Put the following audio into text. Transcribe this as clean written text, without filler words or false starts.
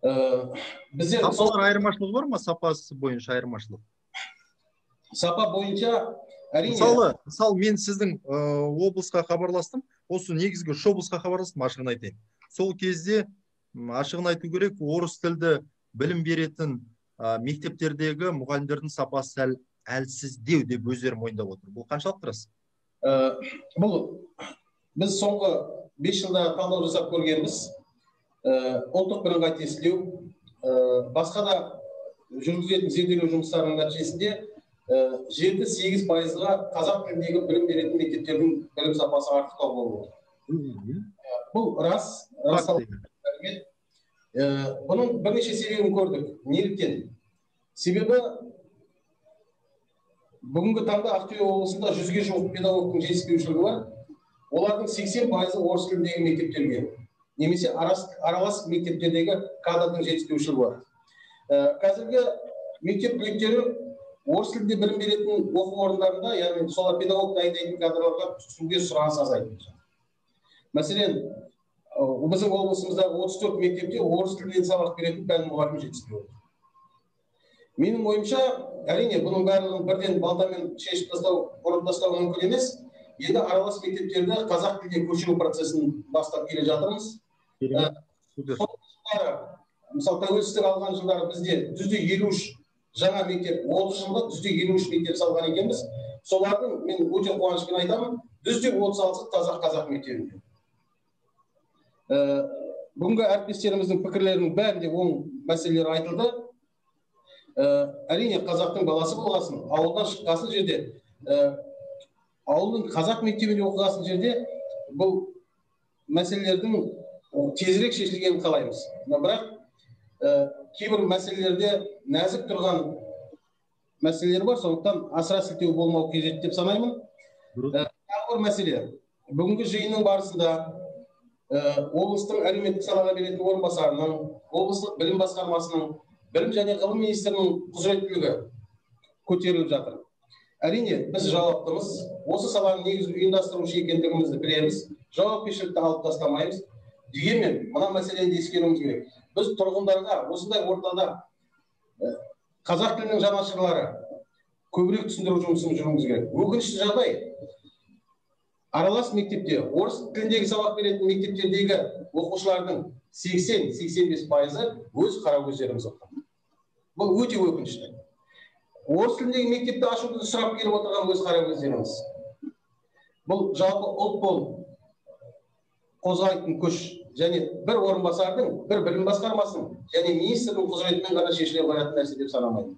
Бізде сапалар айырмашылығы бар ма? Сапасы бойынша айырмашылық? Сапа бойынша әрине. Мысалы мен сіздің облысқа хабарластым, осы негізгі үш облысқа хабарластым, ашығын айтайын. Сол кезде ашығын айту керек, орыс тілді білім беретін мектептердегі мұғалімдердің сапасы сәл әлсіздеу деп өздері мойындап отыр. Бұл қаншалықты рас? Бұл біз соңғы 5 жылда талдау жасап көргенбіз. Ұлттық бірыңғай тестілеу, басқа да жүргізетін зерделеу жұмыстарының нәтижесінде 7-8%-ға қазақ тіліндегі білім беретін мектептердің білім сапасы артықтау болып отыр. Бұл рас, расталған мәлімет. Бұның бірнеше себебін көрдік. Неліктен? Себебі бүгінгі таңда Ақтөбе облысында 100-ге жуық педагогтың жетіспеушілігі бар. Олардың 80%-ы орыс тіліндегі мектептерге немесе аралас мектептердегі кадрдың жетіспеушілігі бар. Қазіргі мектеп түлектері орыс тілінде білім беретін оқу орындарында, яғни солар педагог дайындайтын кадрларға түсуге сұраныс азайды. Мәселен, біздің облысымыздағы 34 мектепте орыс тілінен сабақ беретін пән мұғалімі жетіспей отыр. Менің ойымша, әрине, бұның барлығын бірден балтамен шешіп тастау, ұрып тастау мүмкін емес. Енді аралас мектептерді қазақ тіліне көшіру процесін бастап келе жатырмыз. Мысалы, тәуелсіздік алған жылдары бізде 53 жаңа мектеп, 30 жылда 53 мектеп салған екенбіз. Солардың, мен өте қуанышпен айтамын, 36-сы таза қазақ мектебінде. Бүгінгі әріптестеріміздің пікірлерінің бәрінде оң мәселелер айтылды. Әрине, қазақтың баласы болғасын, ауылдан шыққасын жерде, ауылдың қазақ мектебінде оқығасын жерде бұл мәселелердің тезірек шешілгенін қалаймыз. Бірақ кейбір мәселелерде нәзік тұрған мәселелер бар, сондықтан асыра сілтеу болмау қажет деп санаймын. Тағы бір мәселе, бүгінгі жиынның барысында облыстың әлеуметтік салаға беретін орынбасарының, облыстық білім басқармасының, білім және ғылым министрінің құзыреттілігі көтеріліп жатыр. Әрине, біз жауаптымыз, осы саланың негізгі ұйымдастырушы екендігімізді білеміз, жауапкершілікті алып тастамаймыз. Дегенмен, мына мәселені де ескеруіміз керек. Біз тұрғындарға осындай ортада қазақ тілінің жанашырлары көбірек түсіндіру жұмысын жүргізуіміз керек. Өкінішті жағдай, аралас мектепте, орыс тіліндегі сабақ беретін мектептердегі оқушылардың 80-85%-ы өз қара көздеріміз оқыған. Бұл өте өкінішті. Орыс тіліндегі мектепті ашуды сұрап келіп отырған өз қара көздеріміз. Бұл жалпы ұлт болып қозғайтын күш және бір орынбасардың, бір білім басқармасының және министрдің құзыретімен ғана шешіле қоятын нәрсе деп санамаймын.